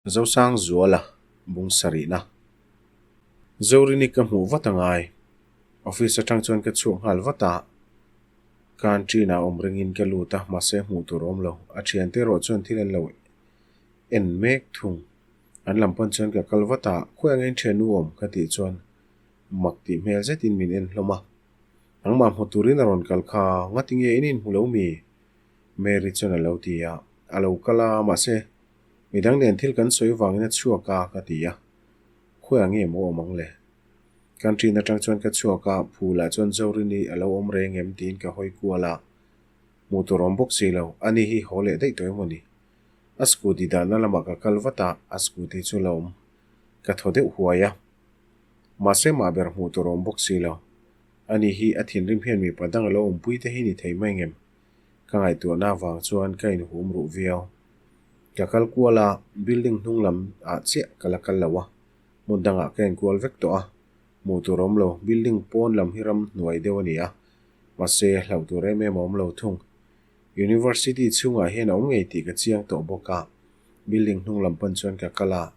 Zosangzuala bung sarihna. Zorini ka hmuh vat a ngai. Office atang chuan ka chhuak nghal vat a. Canteen ah awm ringin ka lut a, mahse hmuh tur a awm lo. A thiante erawh chuan thil an lo en mek thung. An lam pawn chuan ka kal vat a, khawi angin thiannu awm ka tih chuan mak tih hmel zetin min en hlawm a. Nangmah hmu turin a rawn kal kha, ngatinge in inhmu lo mi? Mary chuan a lo ti a, a lo kal a, mahse Midang nen thil kan sawi vangin a chhuak a ka ti a, khawiah nge maw awm ang le? Canteen atang chuan ka chhuak a, phulah chuan Zorini a lo awm reng em tiin ka hawi kual a, hmuh tur awm bawk si lo, ani hi haw leh daih tawh emaw ni? A scooty dahna lamah ka kal vat a, a scooty chu la awm ka thaw deuh huai a, mahse mah ber hmuh tur awm bawk si lo, ani hi a thinrim hian mipa dang a lo awmpui te hi ni thei mai ngem? Ka ngaihtuahna avang chuan ka inhum ruh viau. Ka kal kual a, building hnung lam ah chiah ka la kal lo a, hmun dangah ka inkual vek tawh a, hmuh tur a awm lo, building pawn lam hi ram hnuai deuh a ni a, mahse hlauh tur em em a awm lo thung. University chhungah hian a awm ngei tih ka chiang tawh bawk a, building hnung lam pawn chuan ka kal a,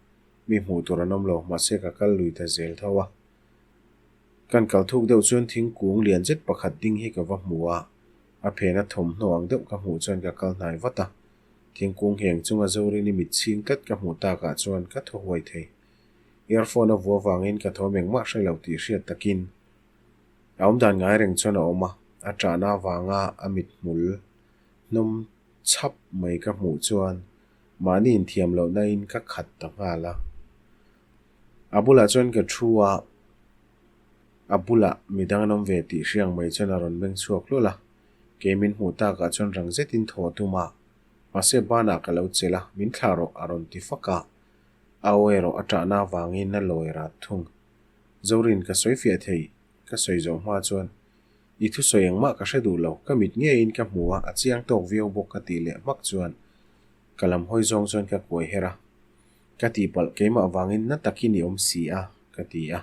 mi hmuh tur an awm lo, mahse ka kal lui ta zel tho a. Kan kal thuk deuh chuan thingkung lian zet pakhat ding hi ka va hmu a, a phena thawmhnaw ang deuh ka hmuh chuan ka kal hnai vat a. Thingkung ngheng chunga Zorini mit chhing tlat ka hmuh takah chuan ka thaw huai thei. Earphone a vua vangin ka thawm engmah hre lo tih hriat takin a awmdan ngai reng chuan a awm a, a ṭahna avanga a mit hmul hnawm chhap mai ka hmuh chuan mahni inthiam lohna in ka khat ta nghal a. A bulah chuan ka thu a, a bulah midang an awm ve tih hriang mai chuan a rawn meng chhuak hlawl a. Kei min hmuh takah chuan rang zetin thaw a tum a, mahse banah ka lo chelh a, min thlah rawh a rawn ti fak a, a aw erawh a ṭahna avangin a lawi rat thung. Zorin ka sawi fiah thei, ka sawi zawh hma chuan i thusawi engmah ka hre duh lo, ka mit ngeiin ka hmu a, a chiang tawk viau bawk ka tih leh hmak chuan ka lam hawi zawng chuan ka kuai her a, ka tihpalh keimah vangin na takin i awm si a, ka ti a.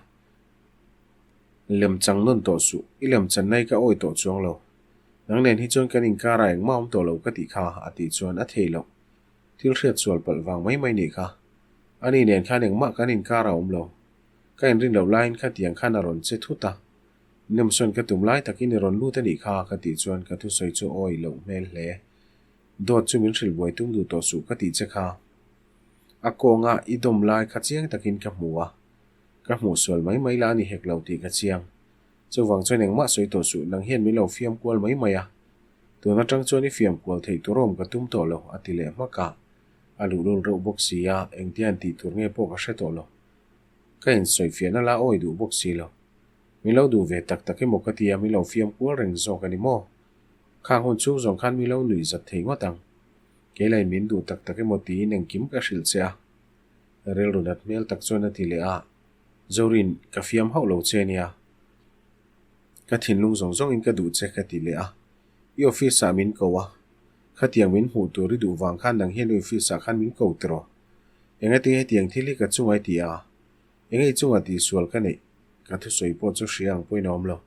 Lem chang nawn tawh suh, i lem chan nai ka awi tawh chuang lo. Nang nen hi chuan kan inkar ah engmah awm tawh lo ka tih kha, a tih chuan a thei loh. Thil hriat sual palh vang mai mai nih kha. Ani nen khan engmah kan inkar ah awm lo. Ka inrin loh laiin khatiang khan a rawn che thut a. Nemsawn ka tum lai takin i rawn lut a nih kha, ka tih chuan ka thusawi chu awi loh hmel hle. Dawt chu min hrilh buai tum duh tawh suh ka tih che kha. A kawnga i dawm lai kha chiang takin ka hmu a. Ka hmuh sual mai mai la a ni hek lo tih ka chiang. Chuvang chuan engmah sawi tawh suh, nang hian min lo fiam kual mai mai a. Tun atang chuan i fiam kual theih tur awm ka tum tawh lo, a ti leh hmak a. A luhlul reuh bawk si a, engtian tih tur nge pawh ka hre tawh lo. Ka insawi fiahna la awi duh bawk si lo. Min lo duh ve tak tak emaw ka ti a, min lo fiam kual reng zawk a ni maw? Khang hun chhung zawng khan min lo nuih zat thei ngawt ang. Keilai min duh tak tak emaw tiin engkim ka hrilh che a. Rilru nat hmel tak chuan a ti leh a, Zorin, ka fiam hauh lo che nia. Ka thinlung zawng zawngin ka duh che ka ti leh a, I office ah min ko a, khatiang min hmuh tur i duh vang khan nang hian i office ah khan min ko tiraw? Engati hetiang thil hi ka chunga i ti a? Enge i chunga tihsual ka neih? Ka thusawi pawh chu hria ang pawhin a awm lo.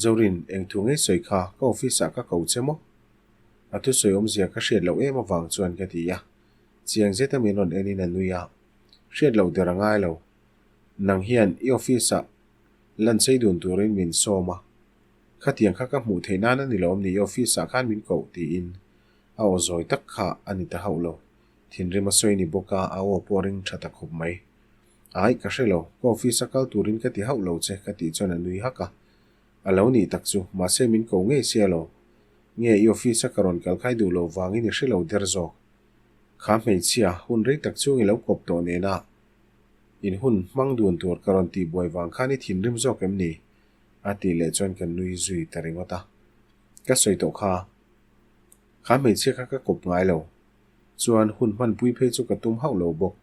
Zorin, eng thu ngei sawi kha ka office ah ka ko che maw? A thusawi awmzia ka hriat loh em avang chuan ka ti a. Chiang zeta min rawn enin a nui a, hriat loh der a ngai lo. Nang hian i office ah lan chei dun turin min sawm a, khatiang kha ka hmuh theih nan a ni lo awm ni i office ah khan min koh tiin a aw zawi tak kha a ni ta hauh lo. Thinrim a sawi ni bawk a, a aw pawh a ring tha ta khawp mai. Ai, ka hre lo, ka office a kal turin ka ti hauh lo che ka tih chuan a nui hak a. A lo nih tak chu, mahse min ko ngei sia lo. Nge i office a ka rawn kal khai duh lo vangin i hre lo der zawk. Kha hmeichhia, hun rei tak chung i lo kawp tawh nena in hun hmang dun tur ka rawn tih buai vang khan i thinrim zawk em ni? A tih leh chuan ka nui zui ta ringawt a. Ka sawi tawh kha. Kha hmeichhia kha ka kawp ngai lo. Chuan hun hmanpui phei chu ka tum hauh lo bawk.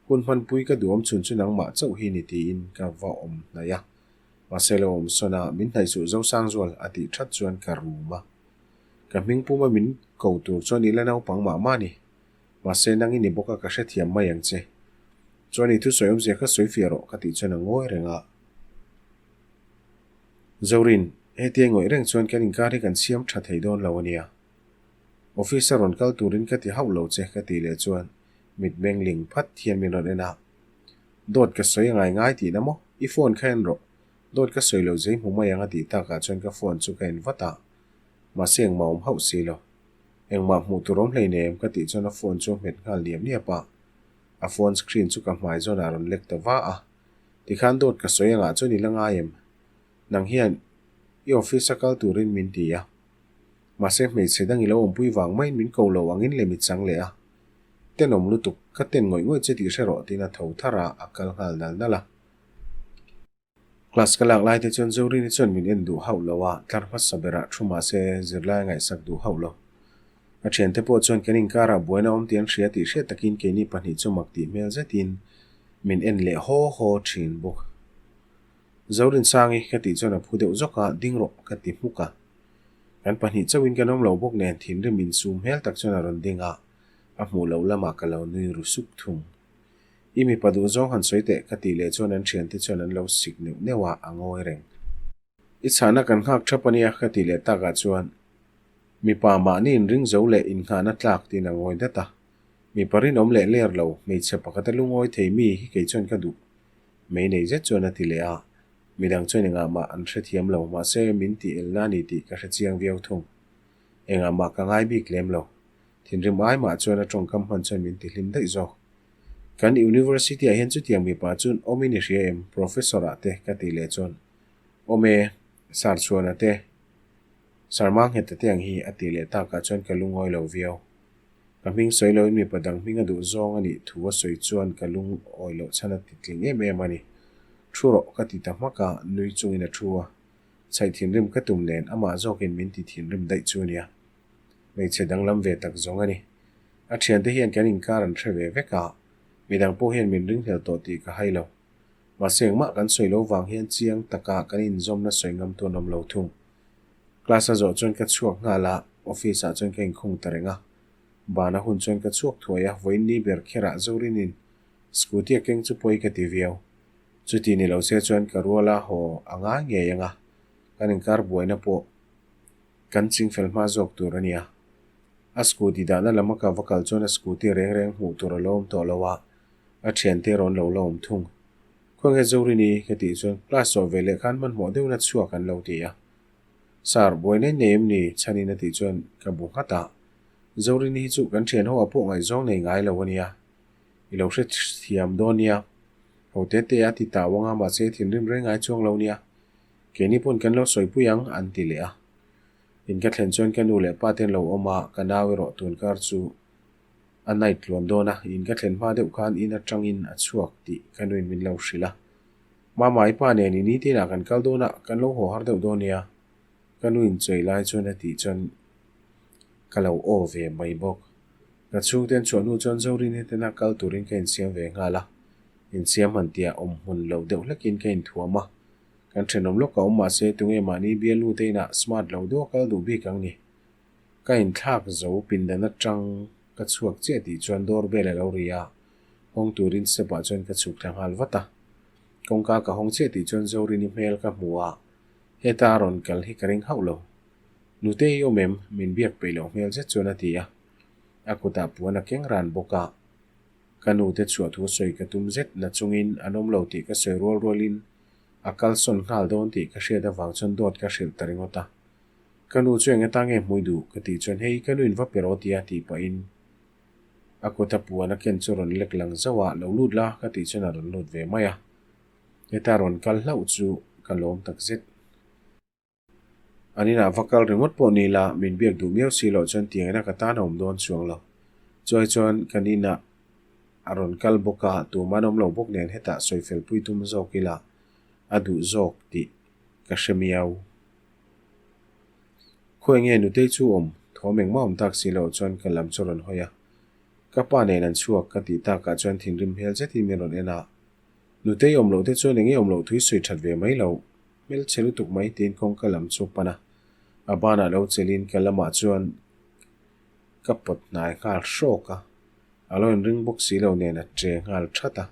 Hun hmanpui ka duhawm chhun chu nangmah chauh hi ni tiin ka va awm hnaih a. Mahse lo awm sawn a, min hnaih suh Zosangzual a tih that chuan ka rum a. Ka hming puma min ko tur chuan i la naupang mah mah ni. Mahse nang i ni bawk a ka hrethiam mai ang che. Chuan i thusawi awmzia kha sawi fiah rawh ka tih chuan a ngawi reng a. Zorin, hetia ngawih reng chuan kan inkar hi kan siam tha thei dawn lo a nia. Office a rawn kal turin ka ti hauh lo che ka tih leh chuan. Mitmeng ling phat hian min rawn en a. Dawt ka sawi a ngai ngai tihna maw? I phone kha en rawh. Dawt ka sawi lo zei hmu mai ang a tih takah chuan ka phone chu ka en vat a. Mahse engmah awm hauh si lo. Engmah hmuh tur awm hleinem ka tih chuan a phone chu a hmet nghal niap niap a. A phone screen chu ka hmai zawnah a rawn lek ta va a. Tikhan dawt ka sawi angah chuan i la ngai em? Nang hian i office a kal turin min ti a. Mahse hmeichhe dang i lo awmpui vang maiin min ko lo angin lem i chang leh a. Tenawm lutuk, ka ten ngawih ngawih che tih hre rawh tiin a tho thar a, a kal nghal nal nal a. Class ka lak lai te chuan Zorini chuan min en duh hauh lo a, tlar hmasa berah thu mahse zirlai a ngaihsak duh hauh lo. A thiante pawh chuan kan inkarah buaina awm tih an hria tih hriat takin keini pahnih chu mak tih hmel zetin min en leh haw haw thin bawk. Zorinsangi ka tih chuan a phu deuh zawk a, ding rawh ka ti hmuk a. Kan pahnih chauhin kan awm lo bawk nen thinrim insum hmel tak chuan a rawn ding a, a hmuh loh lamah ka lo nui ru sup thung. I mipa duh zawng han sawi teh ka tih leh chuan an thiante chuan an lo sik neuh neuh a, a ngawi reng. I chhahna kan nghak thap a nia ka tih leh takah chuan mipa mahni inring zo leh innghahna tlak tiin a ngawi dat a. Mipa rinawm leh ler lo, hmeichhe pakhata lungawi thei mi hi kei chuan ka duh. Mei nei zet chuan a ti leh a, midang chuan engah mah an hrethiam lo, mahse min tih elna a ni tih ka hrechiang viau thung. Engah mah ka ngai bik lem lo. Thinrim ai mah chuan a tawngkam hman chuan min tihlim daih zawk. Kan university ah hian chutiang mipa chuan awm in i hria em? Professor ah te ka tih leh chuan awm e, Sir Chhuana te, Sir Mangheta te ang hi a tih leh takah chuan ka lungawi lo viau. Ka hming sawi loin mipa dang hming a duh zawng a nih thu a sawi chuan ka lungawi loh chhan a ti tling em em a ni. Thu rawh ka ti ta hmak a, nui chungin a thu a. Chhaih thinrim ka tum nen amah zawkin min ti thinrim daih chu a nia. Hmeichhe danglam ve tak zawng a ni. A thiante hian kan inkar an hre ve vek a, midang pawh hian min ringhlel tawh tih ka hai lo. Mahse engmah kan sawi lo vang hian chiang taka kan inzawmna sawi ngam tu an awm lo thung. Class a zawh chuan ka chhuak nghal a, office ah chuan ka inkhung ta reng a. Bana hun chuan ka chhuak thuai a, vawiin ni ber kherah Zorinin scooty a keng chu pawi ka ti viau. Chuti ni lo se chuan ka ruala haw a ngai ngei ang a, kan inkar buaina pawh kan chingfel hma zawk tur a nia. A scooty dahna lam a ka va kal chuan a scooty reng reng hmuh tur a lo awm tawh lo a, a thiante rawn lo la awm thung. Khawnge Zorini ka tih chuan class zawh ve leh khan hmanhmawh deuhna chhuak an lo ti a. Sir, buai nei nei em ni? Chhanin a tih chuan ka bu nghat a. Zorini hi chu kan thian ho ah pawh ngaihzawng nei ngai lo a nia. I lo hre thiam dawn nia. Ho te te a ti tau anga mahse thinrim reng ngai chuang lo nia. Keini pawn kan lo sawipui ang an ti leh a. In ka thlen chuan ka nu leh pa te an lo awm a, ka nau erawh tunkar chu a night tluan dawn a, in ka thlen hma deuh khan in atangin a chhuak tih ka nuin min lo hrilh a. Mama i pa nen i nitin ah kan kal dawn a, kan lo haw har deuh dawn nia. Ka nuin chawi lai chuan a tih chuan ka lo aw ve mai bawk. Ka chhungte an chhuah hnu chuan Zorin hetena kal turin ka insiam ve nghal a, insiam han tihah awm hmun lo deuh hlekin ka inthuam a. Kan thenawm lawk a awm mahse tunge mahni bialnu te inah smart lo deuh a kal duh bik ang ni. Ka inthlak zo pindan atang ka chhuak chiah tih chuan door bell a lo ri a, hawng turin step ah chuan ka chhuk thla nghal vat a. Kawngka ka hawng chiah tih chuan Zorini hmel ka hmu a, heta a rawn kal hi ka ring hauh lo. Nute i awm em? Min biak peih loh hmel zet chuan a ti a, a kutah puan a keng ran bawk a. Ka nute chhuah thu sawi ka tum zet na chungin an awm lo tih ka sawi rual rualin a kalsawn nghal dawn tih ka hriat avang chuan dawt ka hrilh ta ringawt a. Ka nu chu eng ata nge hmui duh? Ka tih chuan hei ka nu in va pe rawh tia tih pahin a kut a puan a ken chu rawn lek lang zauh a, lo lut la ka tih chuan a rawn lut ve mai a. Heta rawn kal hlauh chu ka lawm tak zet. An inah va kal ringawt pawh ni la, min biak duh miau si loh chuan tiangin a ka tan a awm dawn chuang lo. Chuai chuan kan inah a rawn kal bawk a, tumah an awm lo bawk nen hetah sawifel pui tum zawk ila a duh zawk tih ka hre miau. Khawi nge nutei chu awm? Thawm engmah awm tak si loh chuan ka lam chu rawn hawi a. Ka pa nen an chhuak ka tih takah chuan thinrim hmel zetin min rawn en a. Nutei awm loh te chuan enge awm loh thui sawi that ve mai lo. Hmelchhe lutuk mai tiin kawngka lam chu pan a. A banah lo chelin ka lamah chuan ka pawt hnai nghal hrawk a. A lo inring bawk si lo nen a che nghal that a.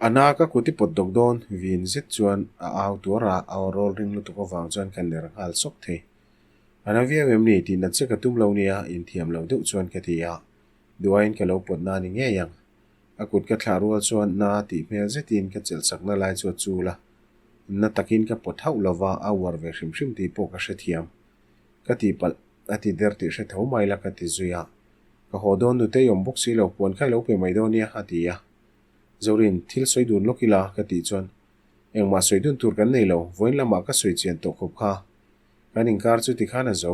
A na ka kut i pawt dawk dawn vin zet chuan a au tuar a, a aw rawl ring lutuk avang chuan ka ner nghal sawk thei. A na viau em ni tih nat che ka tum lo nia inthiam lo deuh chuan ka ti a. Duaiin ka lo pawt na a ni ngei ang. A kut ka thlah rual chuan na tih hmel zetin ka chelh sakna lai chu a chul a. Na takin ka pawt hauh lo va, a uar ve hrim hrim tih pawh ka hrethiam. Ka tihpalh a ti der tih hre tho mai la ka ti zui a. Ka haw dawn nutei awm bawk si lo, puan kha i lo pe mai dawn nia a ti a. Zorin, thil sawi dun lawk ila ka tih chuan engmah sawi dun tur kan nei lo, vawiin lamah ka sawi chian tawh khawp kha. Kan inkar chu tikhan a zo.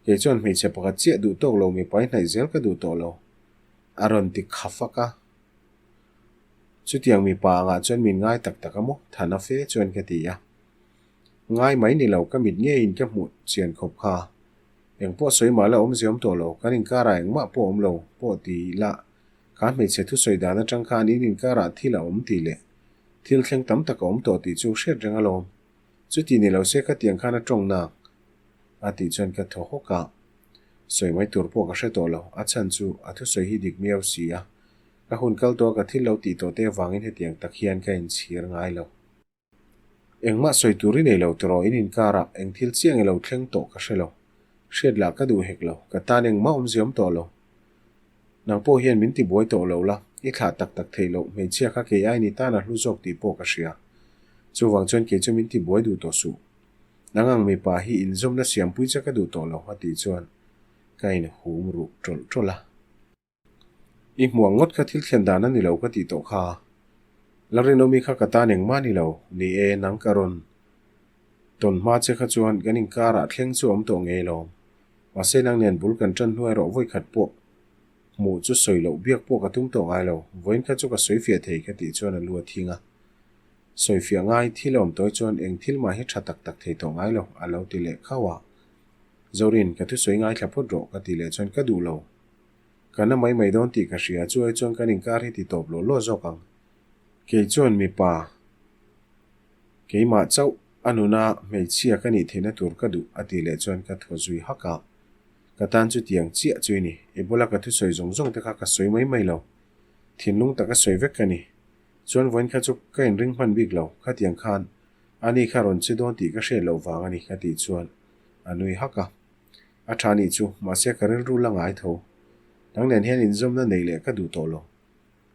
Kei chuan hmeichhe pakhat chiah duh tawk lo mipa i hnaih zel ka duh tawh lo. A rawn ti kha fak a. Chutiang mipa angah chuan min ngai tak tak a maw? Thana fe chuan ka ti a. Ngai mai ni lo, ka mit ngeiin ka hmuh chian khawp kha. Eng pawh sawi mah la awmzia awm tawh lo, kan inkarah engmah pawh awm lo pawh ti ila kha hmeichhe thusawi dan atang khan in inkarah thil a awm tih leh thil thleng tam tak a awm tawh tih chu hriat reng alawm. Chuti ni lo se ka tiang khan a tawng nak a tih chuan ka thaw hawk a. Sawi mai tur pawh ka hre tawh lo, a chhan chu a thusawi hi dik miau si a, ka hun kal tawh a ka thil lo tih tawh te avangin hetiang tak hian ka inchhir ngai lo. Engmah sawi tur i nei lo tiraw in inkarah eng thil chiang i lo thleng tawh ka hre lo. Hriat lah ka duh hek lo, ka tan engmah awmziam tawh lo. Nang pawh hian min tibuai tawh lo la, i thlah tak tak theih loh hmeichhia kha kei ai ni tan a hlu zawk tih pawh ka hria. Chuvang chuan kei chu min tibuai duh tawh suh. Nang ang mipa hi inzawmna siampui che ka duh tawh lo a tih chuan ka inhum ruh tawlh tawlh a. I hmuang ngawt kha thil thlen dan a ni lo ka tih tawh kha. Lalrinawmi kha ka tan engmah ni lo, ni e, nang ka rawn tawn hma che kha chuan kan inkarah thleng chu a awm tawh ngei lo. Mahse nang nen bul kan tan hnuai rawh vawi khat pawh hmuh chu sawi loh biak pawh ka tum tawh ngai lo, vawiin kha chu ka sawi fiah thei ka tih chuan a lu a thing a. Sawi fiah ngai thil a awm tawi chuan eng thil mah hi tha tak tak thei tawh ngai lo a lo ti leh khauh a. Zorin, ka thusawi ngaithla phawt rawh ka tih leh chuan ka duh lo. Ka na mai mai dawn tih ka hria, chu ai chuan kan inkar hi ti tawp lawh lawh zawk ang. Kei chuan mipa, keimah chauh a nuna hmeichhia ka nih theihna tur ka duh a tih leh chuan ka thaw zui hak a. Ka tan chutiang chiah chu i ni, i bula ka thusawi zawng zawng te kha ka sawi mai mai lo. Thinlung taka sawi vek ka ni. Chuan vawiin kha chu ka inring hman bik lo, khatiang khan ani kha rawn che dawn tih ka hriat loh vang a ni ka tih chuan a nui hak a. A tha nih chu, mahse ka rilru la ngai tho. Nang nen hian inzawmna neih leh ka duh tawh lo.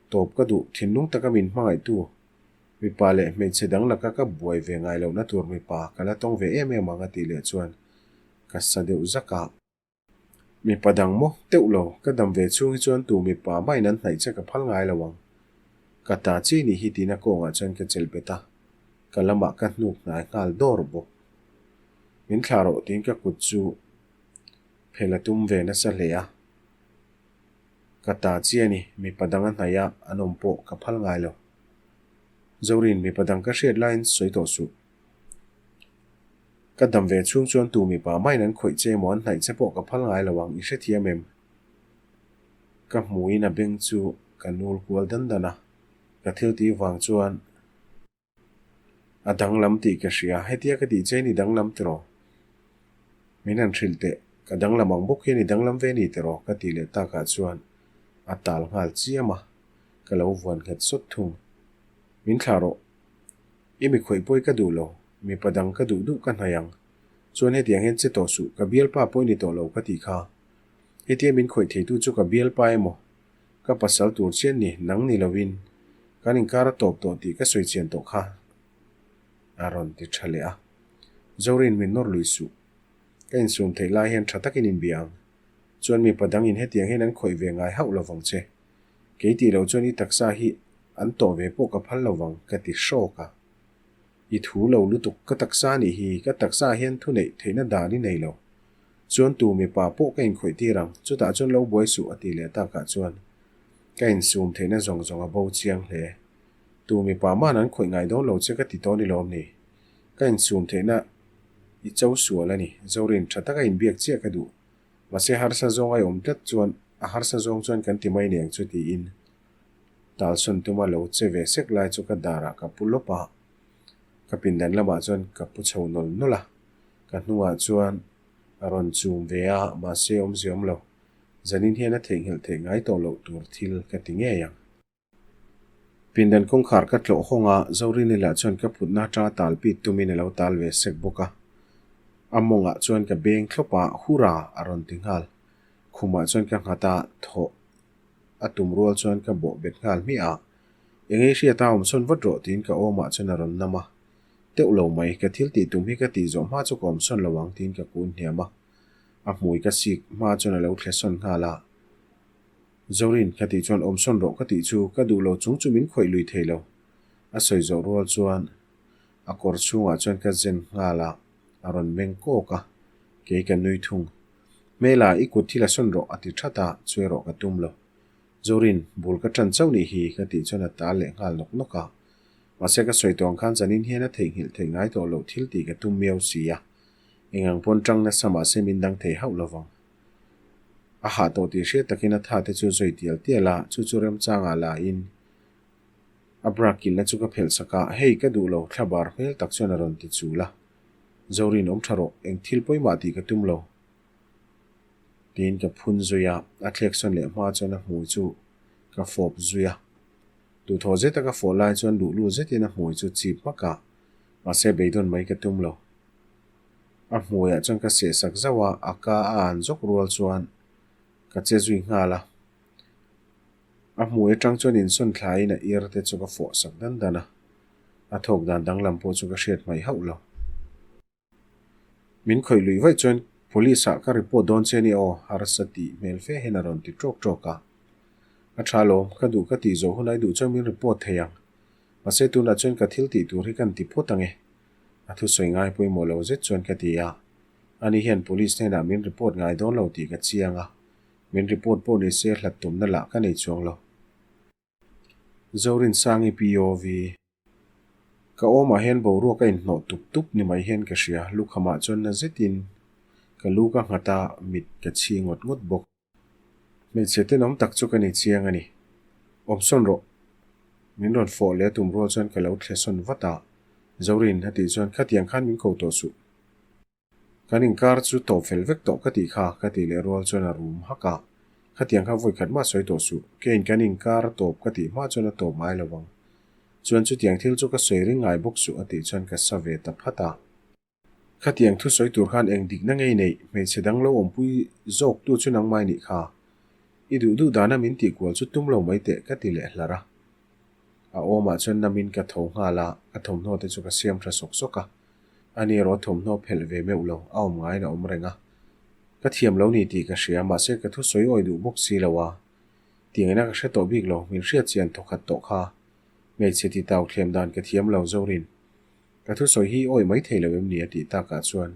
Tawp ka duh, thinlung taka min hmangaihtu mipa leh hmeichhe dang laka ka buai ve ngai lohna tur mipa ka la tawng ve em em ang a tih leh chuan ka sa deuh zak a. Mipa dang maw teuh lo, ka dam ve chhung hi chuan tu mipa mahin an hnaih che ka phal ngai lo ang. Ka ta chi nih hi tiin a kawngah chuan ka chelh bet a, ka lamah ka hnuk hnai nghal dawr bawk. Min thlah rawh tiin ka kut chu phel a tum ve nasa hle a. Ka ta chi a ni, mipa dang a hnaih a, an awm pawh ka phal ngai lo. Zorin, mipa dang ka hriat laiin sawi tawh suh. Ka dam ve chhung chuan tu mipa mahin an khawih che emaw an hnaih che pawh ka phal ngai lo ang, i hrethiam em? Ka hmuin a beng chu ka nul kual dan dan a, ka thil tih vang chuan A danglam tih ka hria, hetia ka tih che ni danglam tiraw? Min han hrilh teh, ka danglam ang bawk hian i danglam ve ni tiraw? Ka tih leh takah chuan a tal nghal chiam a, ka lo vuan nghet sawt thung. Min thlah rawh. I mi khawih pawi ka duh lo, mipa dang ka duh duh ka hnaih ang. Chuan hetiang hian che tawh suh, ka bialpa pawi ni tawh lo ka tih kha. Hetia min khawih theitu chu ka bialpa emaw? Ka pasal tur chian ni, nang ni lovin kan inkar a tawp tawh tih ka sawi chian tawh kha a rawn ti tha leh a. Zorin min nawr lui suh. Ka insum theih lai hian tha takin inbia ang. Chuan mipa dangin hetiang hian an khawih ve ngai hauh lovang che. Kei tih loh chuan i taksa hi an tawh ve pawh ka phal lovang ka ti hrawk a. I thu lo lutuk ka taksa nih hi ka taksa hian thu neih theihna dan i nei lo. Chuan tu mipa pawh ka inkhawih tir ang, chutah chuan lo buai suh a tih leh takah chuan ka insum theihna zawng zawng a bo chiang hle. Tu mipa man an khawih ngai dawn lo che ka ti tawh ni lawm ni? Ka insum theihna i cho sual a ni, Zorin tha taka inbiak chiah ka duh. Mahse harsa zawng a awm tlat chuan a harsa zawng chuan kan ti mai niang chu tiin talsawn tuma lo che ve sek lai chu ka darah ka pu lawp a, ka pindan lamah chuan ka pu chho nawl nawl a. Ka hnungah chuan a rawn chum ve a, mahse awmzia awm lo. Zanin hian a theihnghilh theih ngai tawh loh tur thil ka ti ngei ang. Pindan kawngkhar ka tlawh hawng a, Zorini lah chuan ka phutna atanga tal pit tumin a lo tal ve sek bawk a. A mawngah chuan ka beng thlawp a, Hurra! a rawn ti nghal. Khumah chuan ka nghat a, thawh a tum rual chuan ka bawh bet nghal hmiah a. Engei hriat a awmsawn vat rawh tiin ka awmah chuan a rawn nam a. Teuh lo mai, ka thil tih tum hi ka tih zawh hma chu ka awmsawn lo ang tiin ka kun hniam a. A hmui ka sik hma chuan a lo thle sawn nghal a. Zorin, ka tih chuan awmsawn rawh ka tih chu ka duh lo chung chu min khawih lui thei lo. A sawi zawh rual chuan a kawr chhungah chuan ka zen nghal a, a rawn meng kawk a, kei ka nui thung. Hmela, i kut thil a sawn rawh a ti that a, chu erawh ka tum lo. Zorin, bul ka ṭan chauh nih hi ka tih chuan a tal leh nghal nawk nawk a. Mahse ka sawi tawh ang khan zanin hian a theihnghilh theih ngai tawh loh thil tih ka tum miau si a, eng ang pawn ṭang nasa mahse min dang thei hauh lo vang. A hah tawh tih hriat takin a tha te chu zui tial tial a, chu chu remchangah la in a bra kilhna chu ka phelh sak a, Hei ka duh lo, thla bar hmel tak chuan a rawn ti chul a. Zorin awm tha rawh, eng thil pawimah tih ka tum lo. Tiin ka phun zui a, a thlek sawn leh hma chuan a hmui chu ka fawp zui a. Duhthawh zeta ka fawh lai chuan luhlu zetin a hmui chu chip hmak a, mahse beidawn mai ka tum lo. A hmuiah chuan ka seh sak zauh a, a ka a an zawk rual chuan ka che zui nghal a. A hmui atang chuan insawn thlaiin a ir te chu ka fawh sak dan dan a, a thawk dan danglam pawh chu ka hriat hmaih hauh lo. Min khawih luih vaih chuan Police ah ka report dawn che nia aw, harsa tih hmel fe hian a rawn ti tawk tawk a. A tha lawm, ka duh ka tih zawh hunah i duh chuan min report thei ang. Mahse tunah chuan ka thil tih tur hi kan ti phawt ang e. A thusawi ngai pawimawh lo zet chuan ka ti a, ani hian police hnenah min report ngai dawn lo tih ka chiang a, min report pawh ni se hlat tumna lah ka nei chuang lo. Zorinsangi POV. Ka awmah hian boruak a inhnawh tup tup ni mai hian ka hria, lukhamah chuan na zetin ka lu ka nghat a, mit ka chhi ngawt ngawt bawk. Hmeichhe tenawm tak chu ka ni chiang a ni. Awmsawn rawh. Min rawn fawh leh a tum rual chuan ka lo thlesawn vat a, Zorin a tih chuan khatiang khan min ko tawh suh. Kan inkar chu tawp fel vek tawh ka tih kha ka tih leh rual chuan a rum hak a, khatiang kha vawi khat mah sawi tawh suh. Keiin kan inkar a tawp ka tih hma chuan a tawp ngai lo ang. Chuan chutiang thil chu ka sawi ring ngai bawk suh a tih chuan ka sa ve ta phat a. Khatiang thusawi tur khan eng dikna ngei neih hmeichhe dang lo awmpui zawk tu chu nangmai nih kha. I duh duh dana min tih kual chu tum lo mai teh ka ti leh hlar a. A awmah chuan namin ka tho nghal a, ka thawmhnaw te chu ka siam tha sawk sawk a. Ani erawh thawmhnaw phelh ve meuh lo, a awm ngaiin a awm reng a. Ka thiam lo ni tih ka hria, mahse ka thusawi awi duh bawk si lo a. Tiangina ka hre tawh bik lo, min hriat chian thawkhat tawh kha. Hmeichhe titau thlem dan ka thiam lo, Zorin. Ka thusawi hi awi mai thei lo em ni a tih takah chuan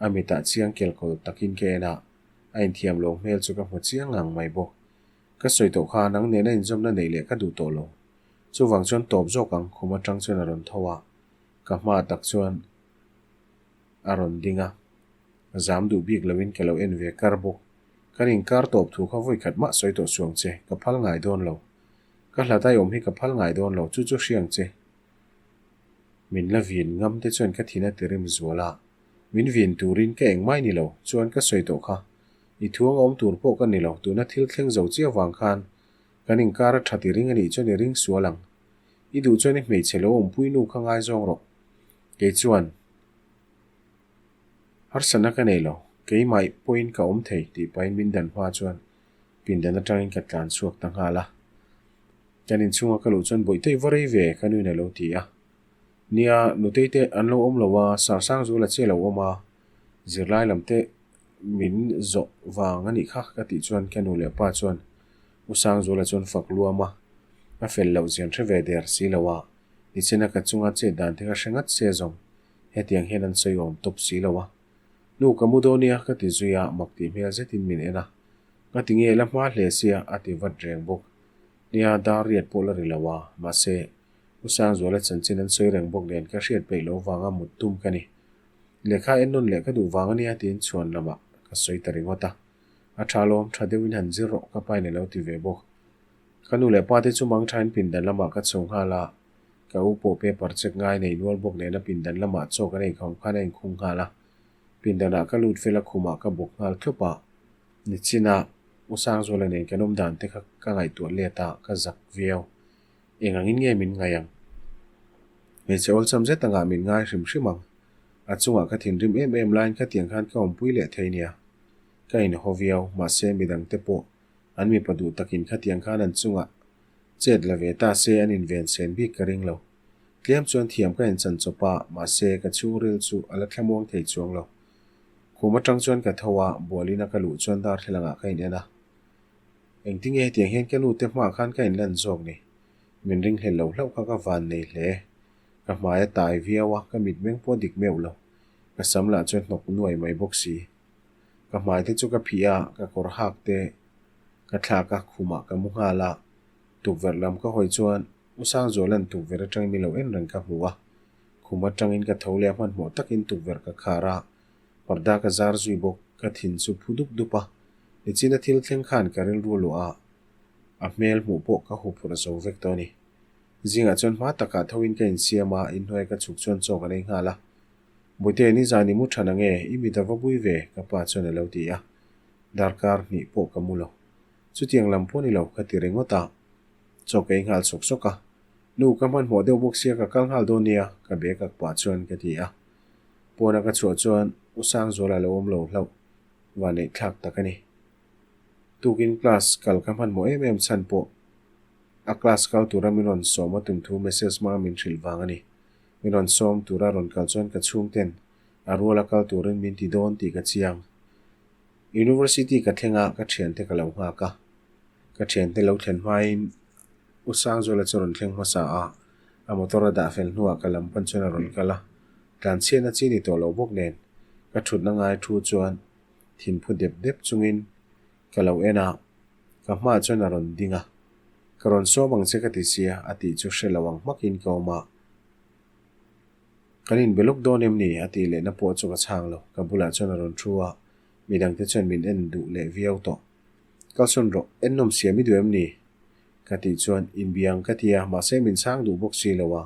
a mitah chiang kelkawl takin ka en a, a inthiam lo hmel chu ka hmu chiang ngang mai bawk. Ka sawi tawh kha nang nena inzawmna neih leh ka duh tawh lo. Chuvang chuan tawp zawk ang khum atang chuan a rawn tho a, ka hma tak chuan a rawn ding a, zam duh bik loin ka lo en ve kar bawk. Kan inkar tawp thu kha vawi khat mah sawi tawh suang che, ka phal ngai dawn lo. Ka hlat ai awm hi ka phal ngai dawn lo, chu chu hriang che. Min la vin ngam te chuan ka thin a ti rim zual a, min vin turin ka engmai ni lo chuan ka sawi tawh kha. I thuang awm tur pawh ka ni lo, tuna thil thleng zo chiah vang khan kan inkar a tha ti ring a nih chuan i ring sual ang. I duh chuan i hmeichhe lo awmpui nu kha ngaizawng rawh. Kei chuan harsatna ka nei lo, keimah pawhin ka awm thei tih pahin min dan hma chuan pindan atangin ka tlan chhuak ta nghal a. Kan inchhunga ka luh chuan Bawihtei va rei ve ka nuin a lo ti a. Nia, nutei te an lo awm lo a, Sarsangzula che lo awm a, zirlai lam te min zawh vang a nih kha ka tih chuan ka nu leh pa chuan U Sangzula chuan fak luam a, a fel loh zian hre ve der si lo a, nichina ka chunga chet dan te kha hre ngat se zawng hetiang hian an sawi awm tawp si lo a. Nu ka mu dawn nia ka ti zui a, mak tih hmel zetin min en a, Nga ti nge la hma hle sia a ti vat reng bawk. Nia, dar riat pawh la ri lo a, mahse, U Sangzuala chanchin an sawi reng bawk nen ka hriat peih lo vanga mut tum ka ni. Lehkha en nawn leh ka duh vang ania tiin chhuan lamah ka sawi ta ringawt a. A tha lawm, tha deuhin han zir rawh ka pain a lo ti ve bawk. Ka nu leh pa te chu mangthain pindan lamah ka chho nghal a, ka u pawh paper check ngai nei nual bawk nen a pindan lamah chaw kan eikhawm khan a inkhung nghal a. Pindanah ka lut fel a khumah ka bawk nghal thlup a. Nichina U Sangzuala nen kan awm dan te kha ka ngaihtuah let a, ka zak viau. Eng angin nge min ngaih ang? Hmeichhe awlsam zet angah min ngai hrim hrim ang. A chungah ka thinrim em em laiin khatiang khan ka awmpui leh thei nia. Ka inhaw viau, mahse midangte pawh an mipa duh takin khatiang khan an chungah chet la ve ta se an inven sen bik ka ring lo. Tlem chuan thiam ka inchan chawp a, mahse ka chhungril chu a la thlamuang thei chuang lo. Khum atang chuan ka tho a, bualina ka luh chuan darthlalangah ka in en a. Engtinge hetiang hian ka nute hmaah khan ka inlan zawk ni? Min ringhlel lo hlauh kha ka van nei hle. Ka hmai a tai viau a, ka mitmeng pawh a dik meuh lo. Ka sam lah chuan hnawk nuai mai bawk si. Ka hmai te chu ka phih a, ka kawr hak te ka thlak a, khumah ka mu nghal a. Tukverh lam ka hawi chuan U Sangzuala'n tukverh atangin min lo en reng ka hmu a. Khum atangin ka tho leh a hmanhmawh takin tukverh ka khar a, parda ka zar zui bawk. Ka thin chu phu dup dup a, nichina thil thleng khan ka rilru luah a, a hmel hmuh pawh ka huphurh zo vek tawh a ni. Zingah chuan hma takah thoin ka insiam a, inhnuai ka chhuk chuan chaw ka nei nghal a. Bute, nizan i mu than ange, i mit a va bui ve, ka pa chuan a lo ti a. Darkar hnih pawh ka mu lo. Chutiang lam pawh ni lo, ka ti ringawt a. Chaw ka ei nghal sawk sawk a. Nu, ka hmanhmawh deuh bawk sia ka kal nghal dawn nia, ka bag ak pah chuan ka ti a. Pawna ka chhuah chuan U Sangzuala lo awm lo hlauh, vanneih thlak tak a ni. Tukin class kal ka hmanhmawh em em chhan pawh a class kal tura min rawn sawm a tum thu message hmanga min hrilh vang a ni. Min rawn sawm tura rawn kal chuan ka chhungten a ruala kal turin min ti dawn tih ka chiang. University ka thleng a, ka thiante ka lo nghak a. Ka thiante lo thlen hmain U Sangzuala chu a rawn thleng hmasa a, a motor a dah fel hnuah ka lam pan chuan a rawn kal a. Tlanchhiatna chi ni tawh lo bawk nen ka thutna ngai thu chuan thinphu dep dep chungin ka lo en a, ka hmaah chuan a rawn ding a. Ka rawn sawm ang che ka ti sia, a tih chu hre lo ang hmakin ka awm a. Kan inbe lawk dawn em ni? a tih lehna pawh chu ka chhang lo. Ka bulah chuan a rawn thu a, midangte chuan min en duh leh viau tawh. Kalsawn rawh, en nawm siam i duh em ni? ka tih chuan inbiang ka ti a, mahse min chhang duh bawk si lo a.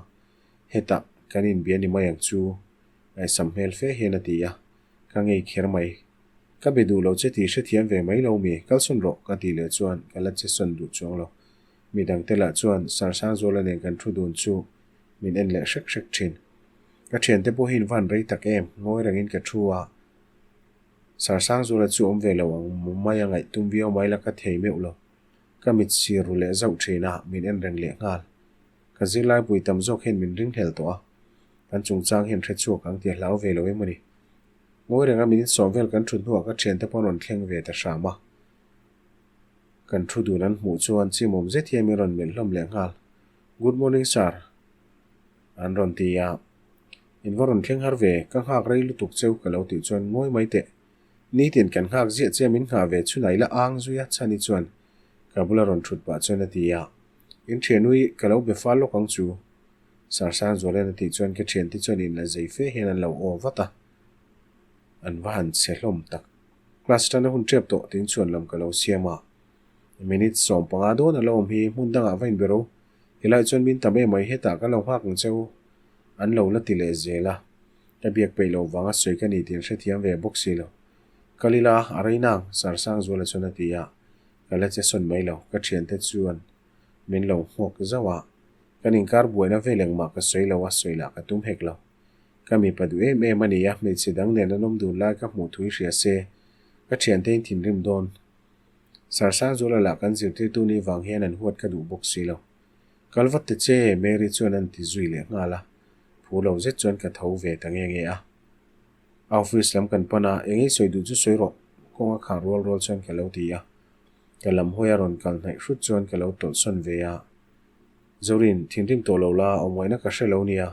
Hetah kan inbia ni mai ang chu, ngaihsam hmel fe hian a ti a. Ka ngei kher mai. Ka be duh lo che tih hrethiam ve mai lo mi, kalsawn rawh ka tih leh chuan ka la che sawn duh chuang lo. Midangte lah chuan Sarsangzuala nen kan thu dun chu min en leh hrek hrek thin. Ka thiante pawh hi in van rei tak em, ngawi rengin ka thu a. Sarsangzuala chu awm ve lo ang mai a ngaih tum viau mai la ka thei meuh lo. Ka mit sir ru leh zauh thin a, min en reng leh nghal. Ka zirlaipui tam zawk hian min ringhlel tawh a, kan chungchang hian hre chhuak ang tih a hlau ve lo em a ni. Ngawi renga minute sawm vel kan thut hnuah ka thiante pawh an rawn thleng ve ta hram a. Kan thu dun an hmuh chuan chimawm zet hian min rawn melh hlawm leh nghal. Good morning sir an rawn ti a. In va rawn thleng har ve, ka nghak rei lutuk cheu ka lo tih chuan ngawi mai teh. Nitin kan nghak ziah che min nghah ve chhunai la ang zui a Chhani chuan ka bula rawn thut pah chuan a ti a. In thianui ka lo be fal lawk ang chu. Sarsangzuala'n a tih chuan ka thiante chuan in la zei fe hian an lo aw vat a. An va han chhe hlawm tak. Class tana hun tep tawh tiin chhuan lam ka lo siam a. Minute 15 dawn a lo awm hi hmun dangah va inbe ro. Helai chuan min tam em mai hetah ka lo nghak ang cheu. An lo la ti leh zel a. Ka biak peih loh vanga sawi ka ni tih an hrethiam ve bawk si lo. Kal ila a rei nang, Sarsangzuala chuan a ti a. Ka la che sawn mai lo, ka thiante chuan min lo nghawk zauh a. Kan inkar buaina vel engmah ka sawi lo a, sawi lah ka tum hek lo. Ka mipa duh em em a ni a, hmeichhe dang nen an awm dun lai ka hmuh thui hria se, ka thiante in thinrim dawn. Sarsangzuala lah kan zirtirtu ni vang hian an huat ka duh bawk si lo. Kal vat ta che, Mary chuan an ti zui leh nghal a. Phu lo zet chuan ka tho ve ta nge nge a. A office lam kan pan a, eng ei sawi duh chu sawi rawh, kawng a khar rual rual chuan ka lo ti a. Ka lam hawi a rawn kal hnaih hrut chuan ka lo tawlh sawn ve a. Zorin, thinrim tawh lo la, awmngaihna ka hre lo nia.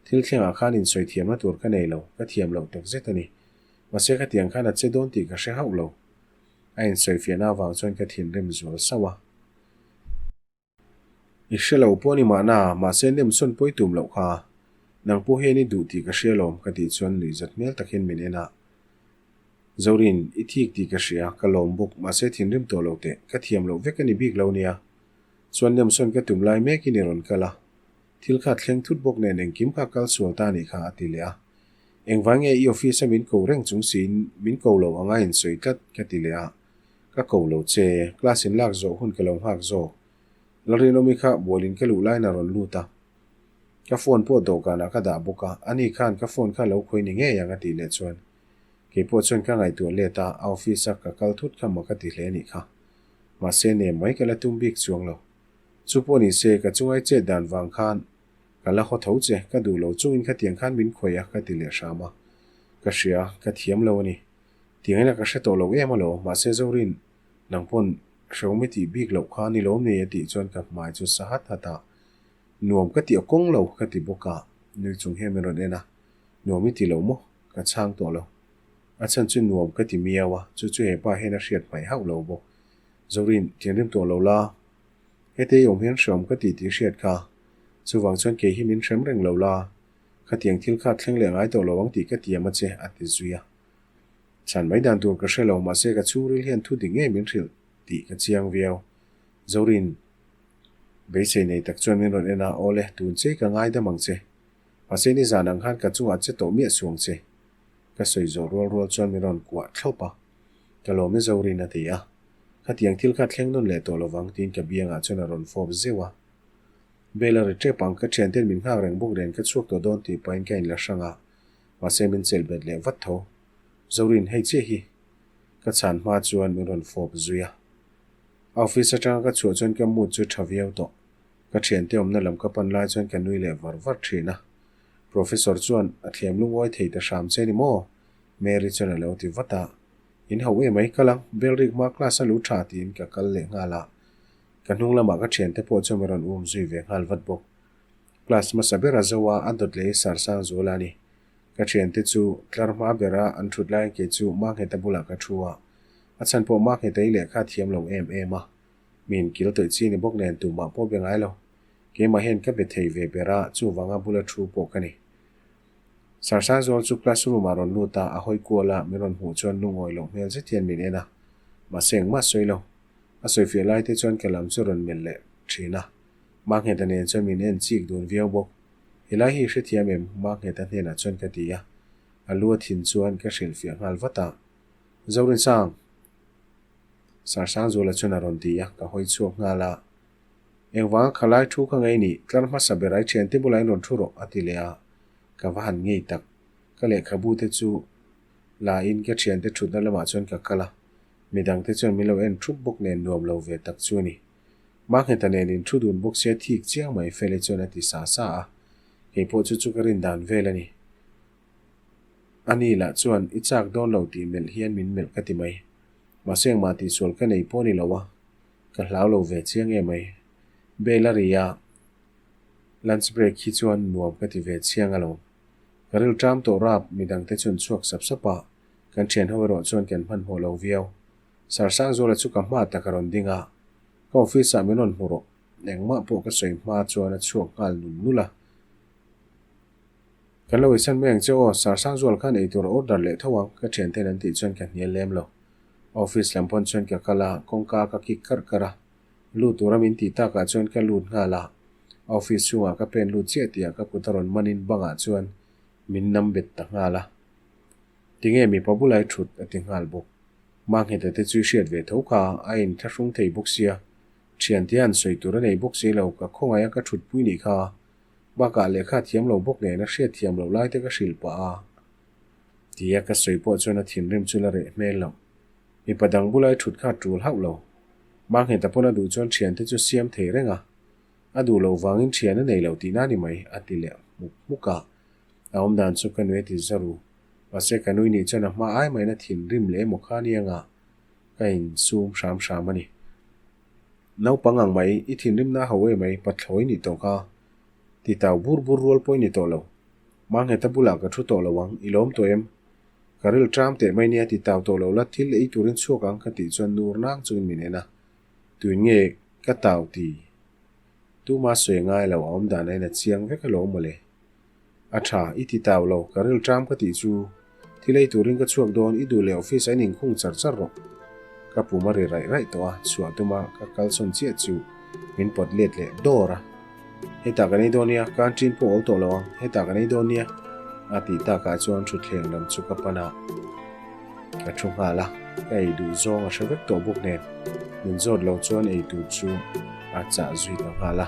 Thil thlengah khan insawi thiamna tur ka nei lo, ka thiam loh tak zet a ni. Mahse khatiang khan a che dawn tih ka hre hauh lo. A insawi fiahna avang chuan ka thinrim zual sauh a. I hre lo pawh ni mahna, mahse nemsawn pawi tum loh kha. Nang pawh hian i duh tih ka hria lawm ka tih chuan nuihzat hmel tak hian min en a. Zorin, i thik tih ka hria, ka lawm bawk, mahse thinrim tawh lo teh, ka thiam loh vek a ni bik lo nia. Chuan nemsawn ka tum lai mekin i rawn kal a. Thil kha thleng thut bawk nen engkim kha kal sual ta nih kha a ti leh a. Engvai nge i office a min ko reng chung siin min ko lo anga insawi tlat ka ti leh a. Ka ko lo che, class in lak zawh hun ka lo nghak zawk. Lalrinawmi kha bualin ka luh laiin a rawn lut a. Ka phone pawh dawhkanah ka dah bawk a, ani khan ka phone kha lo khawi ni ngei ang a tih leh chuan. Kei pawh chuan ka ngaihtuah let a, a office a ka kal thut kha mak a ti hle a nih kha. Mahse nem mai ka la tum bik chuang lo. Chu pawh ni se, ka chungai chet dan vang khan ka la haw tho che, ka duh lo chungin khatiang khan min khawih a ka ti leh hram a. Ka hria, ka thiam lo a ni. Tiangin a ka hre tawh lo em alawm, mahse Zorin nang pawn hrehawm i tih bik loh kha ni lawm ni a tih chuan ka hmai chu sa hat hat a. Nuam ka tih a kawng lo ka ti bawk a, nui chung hian min rawn en a, Nuam i ti lo maw? Ka chhang tawh lo. A chhan chu nuam ka ti miau a, chu chu hepa hian a hriat hmaih hauh lo bawk. Zorin, thinrim tawh lo la. Hete i awm hian hreawm ka ti tih hriat kha. Chuvang chuan kei hi min hrem reng lo la. Khatiang thil kha thleng leh ngai tawh lo ang tih ka tiam a che, a ti zui a. Chhan mai dan tur ka hre lo, mahse ka chhungril hian thu dik ngei min hrilh tih ka chiang viau. Zorin, beisei nei tak chuan min rawn en a, Awle, tun che ka ngaidam ang che. Mahse nizan ang khan ka chungah che tawh miah suang che. Ka sawi zawh rual rual chuan min rawn kuah thlawp a. Ka lawm e Zorin a ti a. Khatiang thil kha thleng nawn leh tawh lovang tiin ka biangah chuan a rawn fawp zeuh a. Bel a ri tep ang, ka thianten min nghak reng bawk nen ka chhuak tawh dawn tih pahin ka inla hrang a. Mahse min chelh bet leh vat tho. Zorin, hei chiah hi. Ka chhan hma chuan min rawn fawp zui a. A office atanga ka chhuah chuan ka mood chu tha viau tawh. Ka thiante awmna lam ka pan lai chuan ka nui leh var var thin a. Professor chuan a thiam lungawi thei ta hram che ni maw? Mary chuan a lo ti vat a. In hauh em ai kal ang, bell rik hma class a lu tha tiin ka kal leh nghal a. Ka hnung lamah ka thiante pawh chuan min rawn um zui ve nghal vat bawk. Class hmasa ber a zo a, a dawt leh i sar sang zual a ni. Ka thiante chu tlar hma bera an thut laiin kei chu Mangheta bulah ka thu a. A chhan pawh Mangheta i lehkha a thiam lo em em a. Mi inkil tawih chi ni bawk nen tumah pawh be ngai lo. Keimah hian ka be thei ve ber a, chuvanga bula thu pawh ka ni. Sarsangzual chu classroom ah rawn lut a, a hawi kual a, min rawn hmuh chuan lungawi loh hmel zet hian min en a. Mahse engmah sawi lo. A sawifiah lai te chuan ka lam chu rawn melh leh thin a. Mangheta nen chuan min en chik dun viau bawk. Helai hi i hrethiam em? Mangheta hnenah chuan ka ti a. A lu a thin chuan ka hrilhfiah nghal vat a. Zorinsang! Sarsangzuala chuan a rawn ti a, ka hawi chhuak nghal a. Engvanga khalai thu ka ngei nih, tlar hmasa ber ai thiante bulah in rawn thu rawh, a ti leh a. Ka va han ngei tak. Ka lehkhabu te chu la in ka thiante thutna lamah chuan ka kal a. Midangte chuan min lo en thup bawk nen nuam lo ve tak chu a ni. Mangheta nen in thu dun bawk sia thik chiang mai Feli chuan a ti sa sa a. Kei pawh chu chu ka rin dan vel a ni. Ani lah chuan i chak dawn lo tih melh hian min melh ka ti mai. Mahse engmah tihsual ka nei pawh ni lo a, ka hlau lo ve chiang em mai. Bell a ri a, lunch break hi chuan nuam ka ti ve chiang alawm. Ka ril ṭam tawh rap midangte chuan chhuak sap sap a, kan ṭhian ho erawh chuan kan hmanhmawh lo viau. Sarsangzuala chu ka hma tak a rawn ding a, ka office ah min rawn hmu rawh. Engmah pawh ka sawi hma chuan a chhuak nghal nul nul a. Kan lo eisan mai ang che aw, Sarsangzual khan eitur a order leh tho ang, ka thianten an tih chuan ka hnial lem lo. Office lam pawn chuan ka kal a, kawngka ka kik karh karh a. Lut tura min tih takah chuan ka lut nghal a. Office chhungah ka pen lut chiah tihah ka kut a rawn manin bangah chuan min nam bet ta nghal a. Tinge mipa bulai thut a ti nghal bawk. Mangheta te chu i hriat ve tho kha, a inthlahrung thei bawk sia. Thiante an sawi tur a nei bawk si lo, ka khawngaih a ka thutpui nih kha. Bakah lehkha thiam lo bawk nen a hriat thiam loh lai te ka hrilh pah a. Tia ka sawi pawh chuan a thinrim chu la reh hmel lo. Mipa dang bulai thut kha a tul hauh lo. Mangheta pawn a duh chuan thiante chu siam thei reng a. A duh loh vangin thian a nei lo tihna ni mai, a ti leh hmuk hmuk a. A awmdan chu ka nui a ti zaru. Mahse ka nui nih chuan a hma ai maina thinrim leh emaw kha nia nga ka insum hram hram a ni. Naupang ang mai, i thinrimna ho e mai, pathlawi ni tawh kha. Ti tau bur bur rual pawh i ni tawh lo. Mangheta bulah ka thu tawh lo ang, i lawm tawh em? Ka ril ṭam teh mai nia ti tau tawh lo la, thil ei turin chhuak ang ka tih chuan nur nang chungin min en a. Tuin nge ka tau ti? Tuma sawi ngai lo, a awm dan a in a chiang vek alawm mawle. A tha, i ti tau lo, ka ril ṭam ka tih chu. Thil ei turin ka chhuak dawn, i duh leh office a in inkhung char char rawh. Ka pum a ri raih raih tawh a, chhuah tuma ka kalsawn chiah chu min pawt let leh dawr a. Hetah kan ei dawn nia, canteen pawh awl tawh lo ang, hetah kan ei dawn nia, a tih takah chuan thutthleng lam chu ka pan a, ka thu nghal a, ka ei duh zawng a hre vek tawh bawk nen, min zawt lo chuan ei tur chu a chah zui ta nghal a.